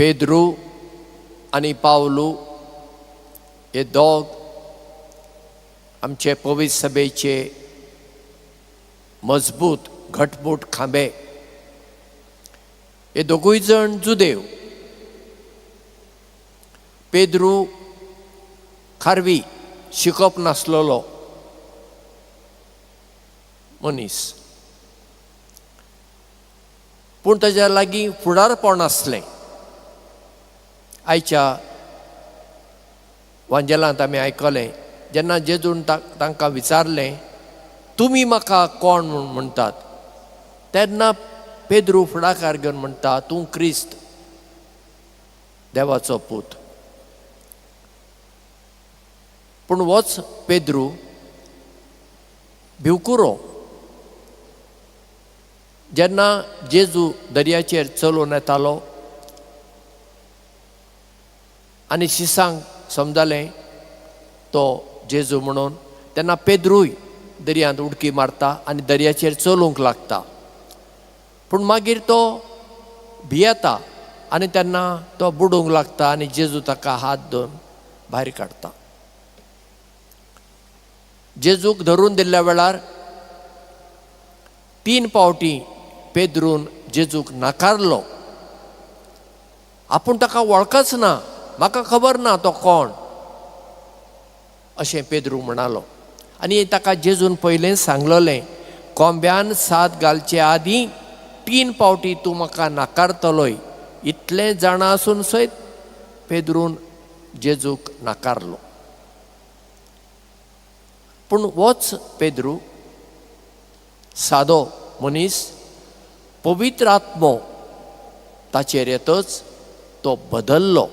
पेद्रू आनी पावलू हे दोग आमचे पवित्र सभेचे मजबूत घटमूट खांबे. हे दोगूय जण जुदेव. पेद्रू खारवी, शिकप नासलेलो मनीस, पूण ताच्या लागीं फुडारपण आसलें. आयच्या वांजेलांत आमी आयकलें, जेन्ना जेजून तांकां विचारलें, "तुमी म्हाका कोण म्हूण म्हणटात?" तेन्ना पेद्रू फुडाकार घेवन म्हणटा, "तूं क्रिस्त, देवाचो पूत." पूण वच पेद्रू भिवकुरो. जेन्ना जेजू दर्याचेर चलून येतालो आनी शिसांक समजलें तो जेजू म्हणून, तेन्ना पेद्रूय दर्यांत उडकी मारता आनी दर्याचेर चलूंक लागता. पूण मागीर तो भियेता आनी तेन्ना तो बुडूंक लागता आनी जेजू ताका हात धरून भायर काडटा. जेजूक धरून दिल्ल्या वेळार 3 पावटी पेद्रून जेजूक नाकारलो. आपूण ताका वळखच ना, म्हाका खबर ना तो कोण, अशें पेद्रू म्हणालो. आनी ताका जेजून पयलें सांगलेलें, कोंब्यान साद घालचे आदीं 3 पावटी तूं म्हाका नाकारतलोय. इतलें जाणा आसून सयत पेद्रून जेजूक नाकारलो. पूण वच पेद्रू सादो मनीस, पवित्र आत्मो ताचेर येतच तो बदल्लो.